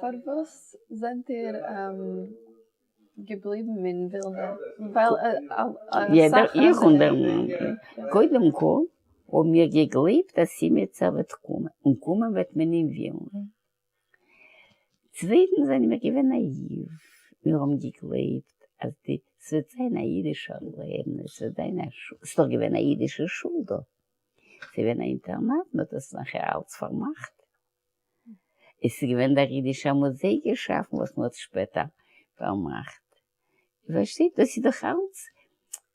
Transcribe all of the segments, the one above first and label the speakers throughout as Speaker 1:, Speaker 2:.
Speaker 1: פארוואס זענט איר געבליבן אין ווילנע? ווייל
Speaker 2: אסאך אנדערע. קודם כל האבן מיר געגלייבט אז אימיצער וועט קומען, און קומען וועט מען אין ווילנע. צווייטנס זענען מיר געווען נאאיוו, מיר האבן געגלייבט אז די ס'וועט זיין א אידישער לעבן, עס וועט זיין א שול, ס'איז דאך געווען א אידישע שול דא, ס'איז געווען א אינטערנאט, מ'האט עס נאכער אלץ פארמאכט. עס איז געווען דער אידישער מוזיי געשאפן וואס מען האט שפעטער פארמאכט. איר פארשטייט? דאס איז דאך אלץ,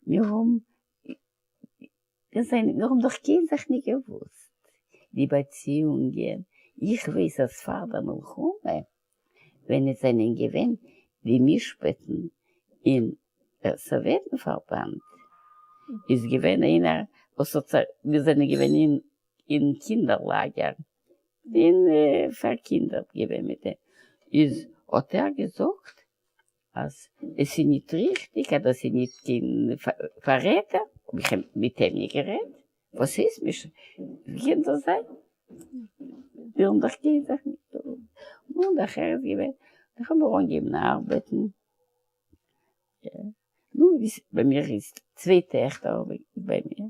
Speaker 2: מיר האבן, מיר זענען, מיר האבן דאך קיין זאך נישט געוואוסט, די באציאונגען, איך ווייס אז פאר דער מלחמה ווען עס זענען געווען די משפטן אין דער סאוועטן פארבאנד, איז געווען איינער וואס האט זיך, מיר זענען געווען אין אין קינדער לאגער, אין פארקינדערט געווען מיט דעם, איז האט ער געזאגט אז עס איז ניט ריכטיג אז דאס איז ניט קיין פאררעטער, האב איך מיט אים ניט גערעדט, וואס הייסט מש ווי קען דאס זיין, מיר האבן דאך קיין זאך ניט געוואוסט, און נאכער איז געווען, נאך האבן מיר אנגעהויבן ארבעטן, נו ביי מיר איז צוויי טעכטער האב איך ביי מיר.